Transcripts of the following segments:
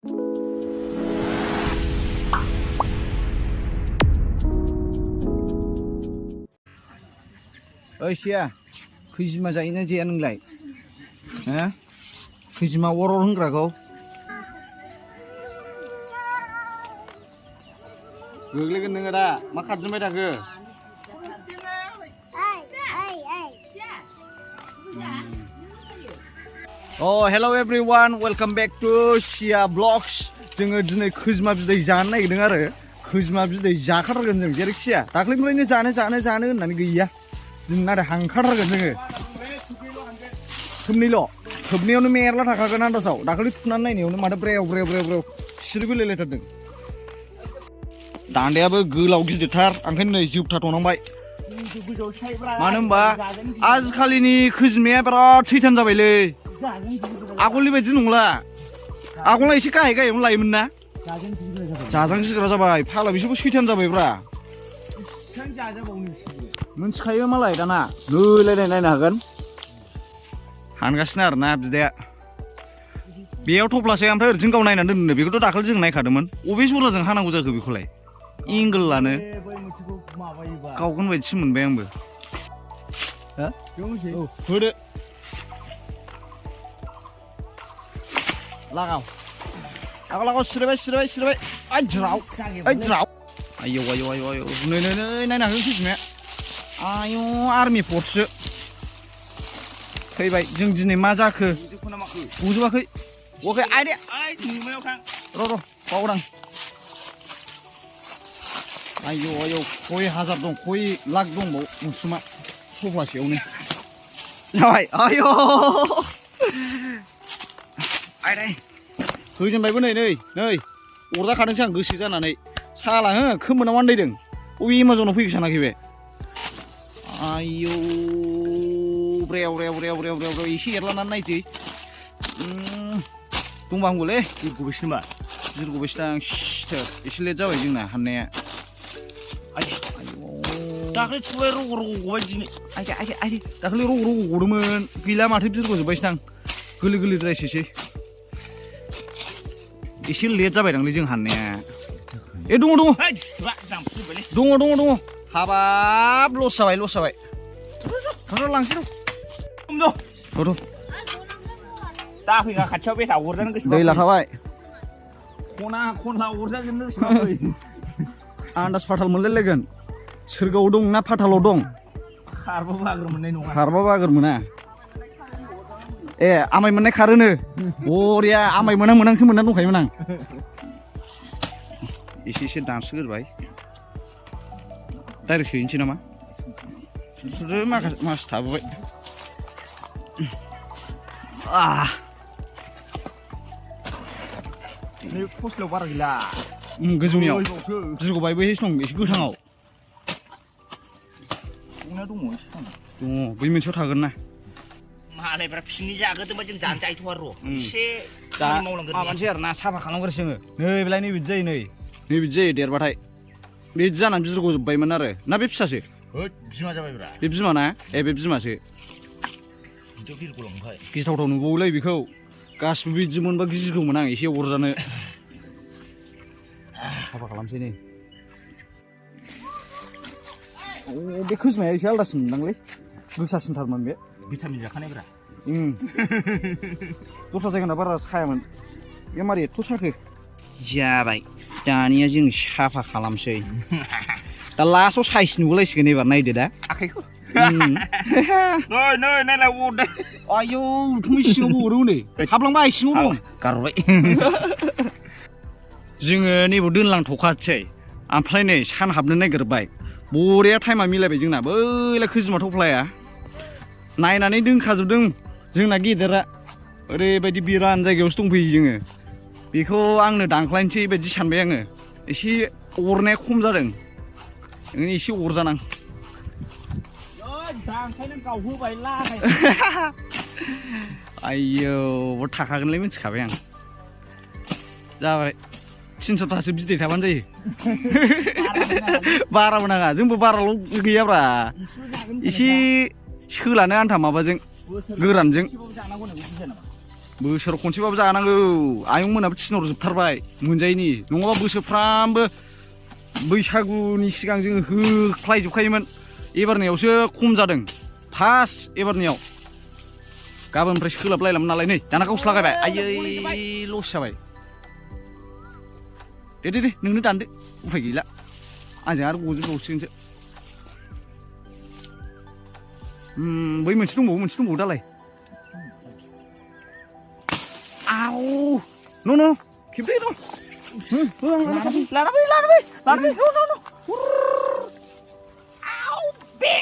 ओइ सिया खैजिमा जायोना जाया नोंलाय हो खैजिमा अरल होनग्राखौ गोग्लैगोन नोङो दा मा खारजोबबाय थाखो हेल' एभरिवान वेलकाम बेक टु सिया ब्लग्स जोङो दिनै खैजिमा बिदै जानो नागिरदों आरो खैजिमा बिदै जाखाथारगोन जों जेरैखिया दाख्लैनिफ्रायनो जानो होननानै गैया जों आरो हांखाथारगोन जोङो थोबनैयावनो मेरला थाखागोन आन्दासाव दाखालि थुनानै नायनायावनो माथो ब्रेव सिरिगुलायलायथारदों दान्दायाबो गोलाव गिदिरथार ओंखायनो नै जोबथाथ'नांबाय मानो होनबा आजिखालिनि खैजिमाया बिराद सैथान जाबायलै आगोलनि बायदि नंला आगोलना एसे गाहायावनो लायोमोन ना जाजां गिग्रा जाबाय फाग्ला बिसोरबो सैथान जाबायब्रा मोनथिखायो मालाय दाना नैलायनाय नायनो हागोन हानगासिनो आरोना बिदाया बेयाव थफ्लासै ओमफ्राय ओरैथिं गाव नायनानै दोननो बेखौथ' दाखालि जों नायखादोंमोन अबे जराजों हानांगौ जाखो बेखौलाय एंगोल लानो गावगोन बायदिसो मोनबाय आंबो होदो लागाव सिरायबाय ज्राव आयौ नै नायनो हागोन खैजिमाया आयौ आर्मि फर्ससो फैबाय जों दिनै मा जाखो गजोबाखै आइदे र' बावदां आयौ खय हाजार दं खय लाख दंबाव मुसुमा थफ्लासेयावनो जाबाय आयौ आइदे होजेनबायबो नै अरजाखादोंसो आं गोसो जानानै साला हो खोमोनाव आन्दायदों अबे एमाजनाव फैगो सानाखै बे आयौ ब्रेव एसे एरलानानै नायसै दंबा हामगौलै जिरग'बायसोदां एसे लेट जाबाय जोंना हाननाया दाख्लै थुबाय रग' गबाय दिनै दाख्लै रग' गदोंमोन गैला माथो जिरग'जोब्बायसोदां गोरलैद्रायसै एसे लेट जाबायदांलै जों हाननाया दङ हाबाब लस जाबाय थांना लांसै र' दा फैगा खाथियाव बेटा अरजानो गोसो दै लाखाबाय खनला अरजाजोबनो आन्दाज फाथाल मोनलायलायगोन सोरगोआव दं ना फाथालाव दं खारबा बागोर मोना आमाय मोननाय खारोनो बरिया आमाय मोनांसो मोननानै दंखायोमोन आं एसे दानसोगोरबाय डाइरेक्ट सोहैनोसै नामा माखासे थाबोबाय फस्लायाव बारा गैला गोजौनियाव जिरग'बायबो दं एसे गोथाङाव दङ बै मोनसेयाव थागोन ना मालायफ्रा फिसिनि जागोदोंबा जों दानो जाहैथ'आ र' एसे माबानोसै आरो ना साफा खालामग्रोसै जोङो बेलाय नै बिदि जायो देरबाथाय बिदि जानानै जिरग'जोब्बायमोन आरो ना बे फिसासो बिमा जाबायब्रा बे बिमा ना बे बिमासो गिथावथाव नुबावोलै बेखौ गासिबो बिदि मोनबा गिगौमोन आं एसे अरजानो साफा खालामसै नै बे खैजिमाया एसे आलदासिन मोनदांलै गोसासिनथारमोन बे भिटामिन जाखानायब्रा दस्रा जायगाना बारा सायामोन बे मारै एथ' साखो जाबाय दानिया जों साफा खालामसै दा लास्टआव साइज नुगोलायसिगोन एबार नायदो दा आखाइखौ नायलाय अरदों आयौ उथुमै सिङावबो अरो नै हाबलांबाय सिङाव दं गारबाय जोङो नैबाव दोनलांथ'खासै ओमफ्राय नै सान हाबनो नागिरबाय बरिया टाइमा मिलायबाय जोंना बैलाय खैजिमा थफ्लाया नायनानै दोनखाजोबदों जोंना गेदेरा ओरैबायदि बिरान जायगायावसो दंफैयो जोङो बेखौ आंनो दांख्लायनोसै बायदि सानबाय आङो एसे अरनाया खम जादों एसे अरजानां आयौ थाखागोनलाय मिथिखाबाय आं जाबाय 300थासो बिदै थाबानो जायो बाराबो नाङा जोंबो बाराल' गैयाब्रा एसे सोलानो आन्था माबाजों गोरानजों बोसोराव खनसेबाबो जानांगौ आयंमोनाबो थिनहरजोबथारबाय मोनजायैनि नङाबा बोसोरफ्रामबो बैसागुनि सिगां जोङो होख्लायजोबखायोमोन एबारनियावसो खम जादों फार्स्ट एबारनियाव गाबोननिफ्राय सोलाबलायलामोन नालाय नै दाना गावसो लागायबाय आयै लस जाबाय दे नोंनो दानदो उफाय गैला आंजों आरो गजोबबावसिगोनसो बै मोनसे दंबावो दालाय आव न' खेबदे न' लाना फै न' आव बे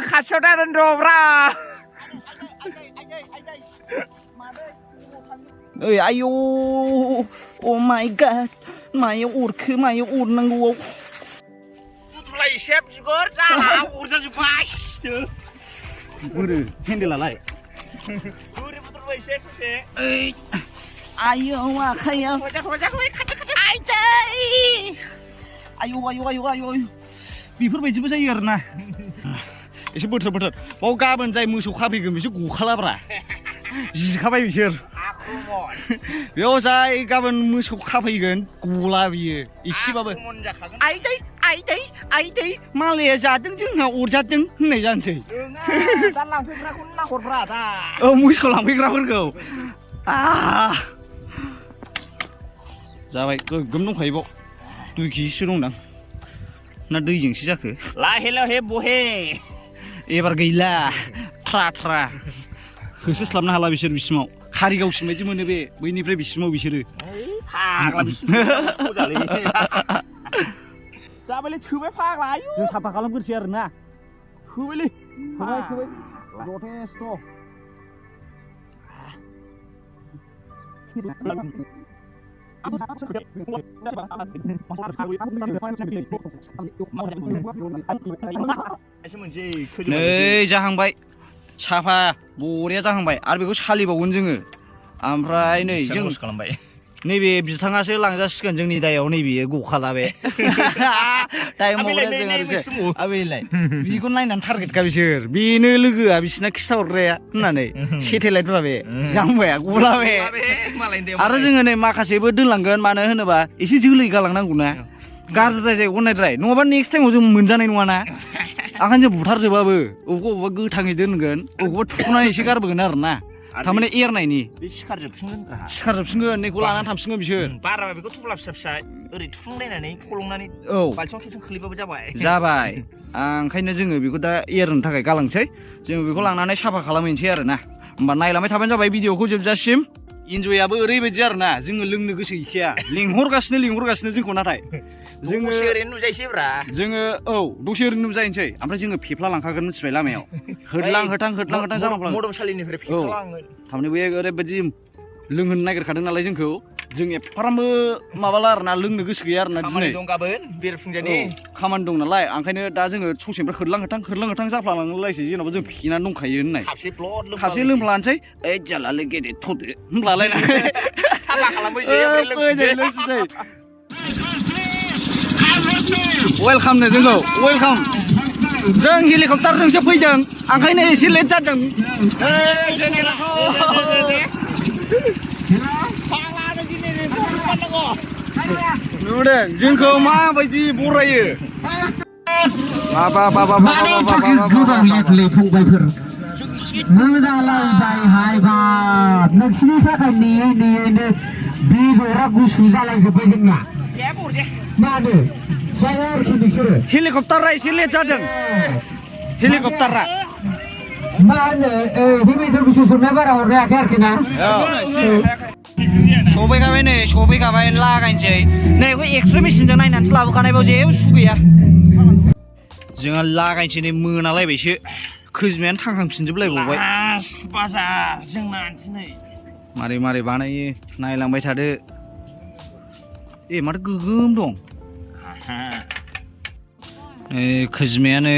खाथियाव दादों दब्रा ओइ आयौ अ माय गड मायाव अरनांगौआव बुथुला एसे बिगुर जाला अरजाजोब्बाय बोरो हेन्देलालाय बोरै बुथुलबाय एसे ससे ओइ आयौ आखायाव आयौ बेफोरबायदिबो जायो आरोना एसे बोथोर बाव गाबोन जाय मोसौ खाफैगोन बिसोर गखालाब्रा जिखाबाय बिसोर बेयाव जाय गाबोन मोसौ खाफैगोन गला बियो एसेबाबो आइदै मालाया जादों जोंहा अरजादों होननाय जानोसै दा लांफैग्राखौनो नाहरब्रा दा औ मोसौ लांफैग्राफोरखौ जाबाय गोगोम दंखायो बाव 2 केजिसो दंदां ना दैजोंसो जाखो लाहे बहे एबार गैला थ्रा होसोस्लाबनो हाला बिसोर बिसिमाव कारिगावसिम बायदि मोनो बे बैनिफ्राय बिसिमाव बिसोरो फाग्ला बिसिम जाबायलै थोबाय फाग्ला जों साफा खालामग्रोसै आरोना थोबायलै थोबाय जथेस्थ' नै जाहांबाय साफा बरिया जाहांबाय आरो बेखौ सालिबावगोन जोङो ओमफ्राय नै जों खालामबाय नैबे बिथाङासो लांजासिगोन जोंनि दायाव नैबे गखाला बे बेलाय बेखौ नायनानै टारगेटखा बिसोर बेनो लोगोआ बिसिना खिथाहरग्राया होननानै सेटेलाइटफ्रा बे जाहांबाया गला बे आरो जोङो नै माखासेबो दोनलांगोन मानो होनोबा एसे जोलै गालांनांगौना गाज्रिद्राय जायो अननायद्राय नङाबा नेक्स्ट टाइमाव जों मोनजानाय नङाना ओंखायनो जों बुथारजोबाबो अबेबा गोथाङै दोनगोन अबेबा थुखुनानै एसे गारबोगोन आरोना थारमाने एरनायनि बे सिखारजोबसिनगोन नैखौ लानानै थांसिगोन बिसोर बाराबा बेखौ थफ्ला फिसा ओरै थुफ्लंलायनानै फलंनानै औ बालथिङाव खेबसे खोलैबाबो जाबाय ओंखायनो जोङो बेखौ दा एरनो थाखाय गालांसै जोङो बेखौ लांनानै साफा खालामहैनोसै आरोना होमबा नायलांबाय थाबानो जाबाय भिडिअखौ जोबजासिम इन्जयाबो ओरैबायदि आरोना जोङो लोंनो गोसो गैखाया लिंहरगासिनो जोंखौ नाथाय जोङो ओरैनो नुजायोसैब्रा जोङो औ दसे ओरैनो नुजाहैनोसै ओमफ्राय जोङो फेफ्ला लांखागोन मिथिबाय लामायाव होदलां होथां जालांफ्लाङो मदमसालिनिफ्राय औ थारमाने बे ओरैबायदि लोंहोनो नागिरखादों नालाय जोंखौ जों एफारामबो माबाला आरोना लोंनो गोसो गैया आरोना दिनै खामानि दं नालाय ओंखायनो दा जोङो ससेनिफ्राय होदलां होथां जाफ्लालांलायसै जेन'बा जों फेनानै दंखायो होननाय खाबसे लोंफ्लानोसै ओइ जालालै गेदेर थ'दो होनब्लालायनानै वेलकामनो जोंखौ वेलकाम जों हेलिकप्टारजोंसो फैदों ओंखायनो एसे लेट जादों नुदों जोंखौ माबायदि बरायो फंबायफोर मोनालायबाय हायबाब नोंसिनि थाखाय नेयैनो बेदरा गुसु जालायजोब्बाय जोंना मानो जाया आरोखि नोंसोरो हेलिकप्टारा एसे लेट जादों हेलिकप्टारा मा होनो बेदर गुसु सोमनाय बारा हरनायाखै आरोखि ना सफैखाबाय लागायनोसै नै बेखौ एक्सरे मेसिनजों नायनानैसो लाबोखानायबाव जेबो सु गैया जोंहा लागायनोसै नै मोनालायबायसो खोजिमायानो थांखांफिनजोबलायबावबाय मारै बानायो नायलांबाय थादो माथो गोगोम दं खोजिमाया नै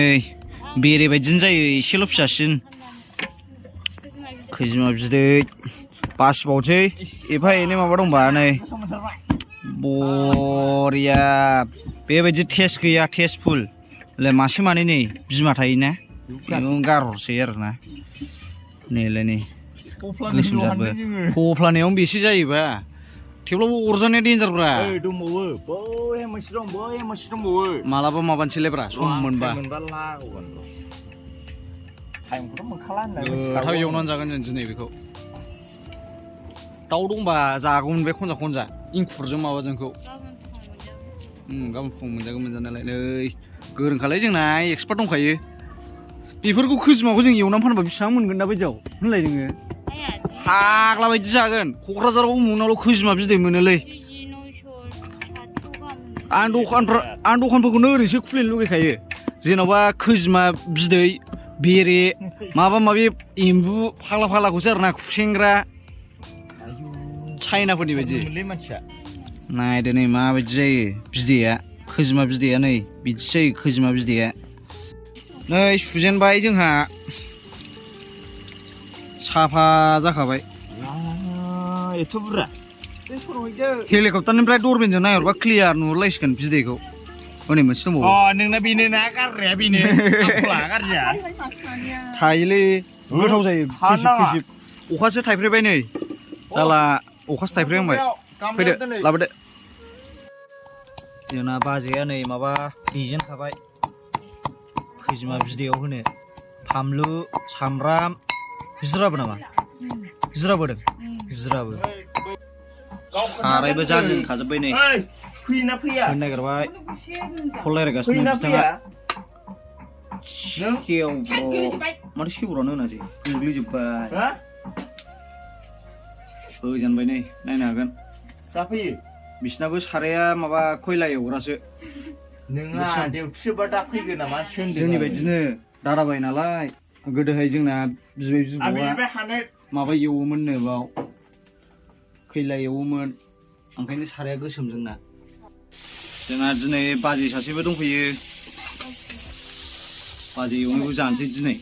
बेरे बायदिनो जायो एसेल' फिसासिन खोजिमा बिदै बासिबावसै एफा एनै माबा दंबा नै बरिया बेबायदि टेस्ट गैया टेस्टफुल ले मासे मानै नै बिमा थायोना बेयाव गारहरसै आरोना नैलाय नै गोसोम जादबो थफ्लानायावनो बेसे जायोबा थेवब्लाबो अरजानाया देन्जारब्रा दंबावो बै मोनसे दं बै मोनसे दंबावो मालाबा माबानोसैलायब्रा सम मोनबा लागोन टाइमखौथ' मोनखाला होननानै गोथाव एवनानै जागोन जों दिनै बेखौ दाउ दंबा जागौमोन बे खनजा इंखुरजों माबाजोंखौ गाबोन फुङाव मोनजागोन मोनजानायालाय नै गोरोंखालाय जोंना एक्सपार्ट दंखायो बेफोरखौ खोजिमाखौ जों एवनानै फानबा बेसेबां मोनगोन दा बायदियाव होनलाय नोङो फाग्ला बायदि जागोन क'क्राझाराव उमुगनावल' खोजिमा बिदै मोनोलै आं दखानफोरखौनो ओरैसो खुलिनो लुगैखायो जेन'बा खोजिमा बिदै बेरे माबा माबि एम्बु फाग्ला फाग्लाखौसो आरोना खुसेंग्रा चाइनाफोरनि बायदि नायदो नै माबायदि जायो बिदैया खोजिमा बिदैया नै बिदिसो जायो खोजिमा बिदैया नै सुजेनबाय जोंहा साफा जाखाबाय एथ' बुरजा हेलिकप्टारनिफ्राय दरबिनजों नायहरबा क्लियार नुहुरलायसिगोन बिदैखौ हनै मोनसे दंबावो नोंना बेनो ना गारनाया बेनो गारजाया थायोलै गोथाव जायो खैसिब खैसिब अखासो थाइफ्रिबाय नै जाला अखासो थाइफ्रिहांबाय फैदो लाबोदो जोंना बाजैया नै माबा देजेनखाबाय खैजिमा बिदैयाव होनो फानलु सामब्राम जिराबो नामा जिराबोदों जिराबो सारायबो जानजों खाजोब्बाय नै फैना फैया फैनो नागिरबाय कल रायलायगासिनो बिथाङा माथो सेवरानो होनासै गोग्लैजोब्बाय होजेनबाय नै नायनो हागोन जाफैयो बिसिनाबो साराया माबा खयला एवग्रासो नोंना देवथिसोबा दा फैगोन नामा जोंनि बायदिनो दादाबाय नालाय गोदोहाय जोंना बिबै बिबौआ माबा एवोमोननो बाव खैला एवोमोन ओंखायनो साराया गोसोम जोंना दिनै बाजै सासेबो दंफैयो बाजै एवनायखौ जानोसै दिनै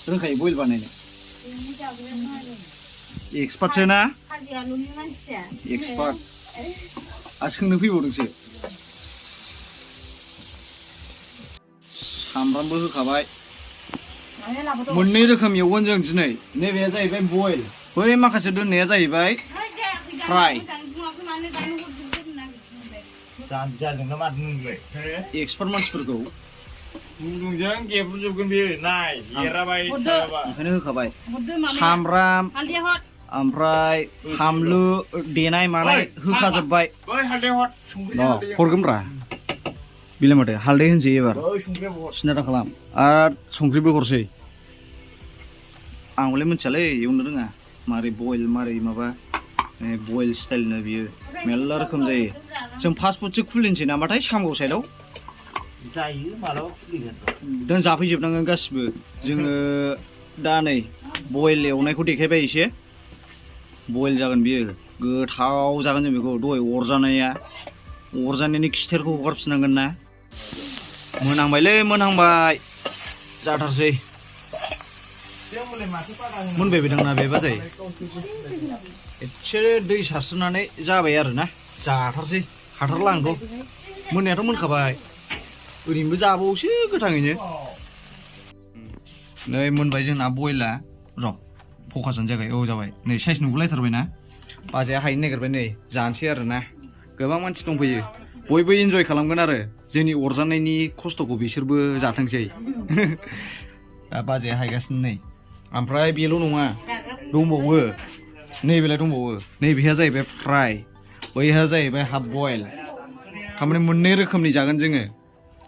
रोंखायो बयल बानायनो एक्सपार्टसो ना एक्सपार्ट आरो सोंनो फैबावदोंसो सामब्रामबो होखाबाय मोननै रोखोम एवगोन जों दिनै नैबेया जाहैबाय बयल बै माखासे दोननाया जाहैबाय फ्राय एक्सपार्ट मानसिफोरखौ गुदुंजों गेब्रुजोबगोन बेयो नाय एराबाय ओंखायनो होखाबाय सामब्राम ओमफ्राय फानलु देनाय मानाय होखाजोब्बाय हरगोनब्रा बिलाय माथो हालदै होनसै एबार सिन्था खालाम आरो संख्रिबो हरसै आं हले मिथियालै एवनो रोङा मारै बयल मारै माबा बयल स्टाइलनो बियो मेरला रोखोम जायो जों फास्ट फुडसो खुलिनोसै नामाथाय सामगाव साइडआव जायो मालाबा खुलिगोन दोन जाफैजोबनांगोन गासिबो जोङो दा नै बयल एवनायखौ देखायबाय एसे बयल जागोन बियो गोथाव जागोन जों बेखौ दहाय अरजानायनि खिथेरखौ हगारफिननांगोन ना मोनहांबायलै मोनहांबाय जाथारसै मोनबाय बायदांना बेबा जायो एसे दै सारस्रोनानै जाबाय आरोना जाथारसै हाथारला आंथ' मोननायाथ' मोनखाबाय ओरैनोबो जाबावसो गोथाङैनो नै मोनबाय जोंना बयला र' फकासानो जाबाय औ जाबाय नै साइज नुगुलायथारबायना बाजैया हायनो नागिरबाय नै जानोसै आरोना गोबां मानसि दंफैयो बयबो इन्जय खालामगोन आरो जोंनि अरजानायनि खस्थ'खौ बिसोरबो जाथोंसै दा बाजैया हायगासिनो नै ओमफ्राय बेल' नङा दंबावो नैबेलाय दंबावो नैबेहा जाहैबाय फ्राय बैहा जाहैबाय हाफ बयल थारमाने मोननै रोखोमनि जागोन जोङो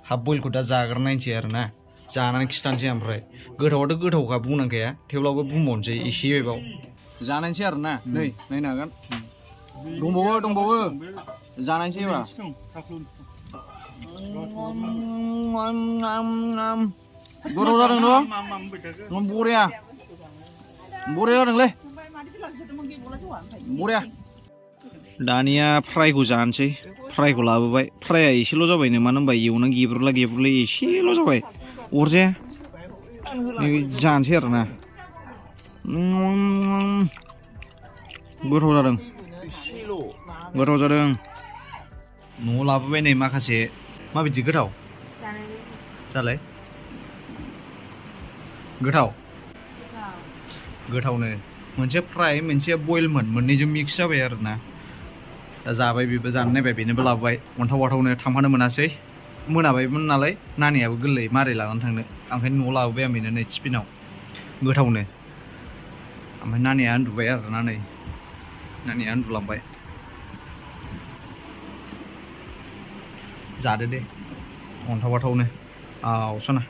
हाफ बयलखौ दा जाग्रोनायनोसै आरोना जानानै खिथानोसै ओमफ्राय गोथावाथ' गोथावखा बुंनांखाया थेवब्लाबो बुंबावनोसै एसेबाव जानायसै आरोना नै नायनो हागोन दंबावो जानायसै एबा गोथाव जादों न' बरिया जादोंलै बरिया दानिया फ्रायखौ जानोसै फ्रायखौ लाबोबाय फ्राया एसेल' जाबायनो मानो होनबा एवनानै गेब्रुला एसेल' जाबाय अरजाया जानोसै आरोना गोथाव जादों न'आव लाबोबाय नै माखासे माबायदि गोथाव जालाय गोथाव गोथावनो मोनसे फ्राय मोनसे बयलमोन मोननैजों मिक्स जाबाय आरोना दा जाबाय बेबो जानो नायबाय बेनोबो लाबोबाय अन्थाव बाथावनो थांफानो मोनासै मोनाबायमोन नालाय नानियाबो गोरलै मारै लानानै थांनो ओंखायनो न'आव लाबोबाय आं बेनो नै टिफिनाव गोथावनो ओमफ्राय नानिया उन्दुबाय आरोना नै नानिया उन्दुलांबाय जादो दे अन्थाव बाथावनो सना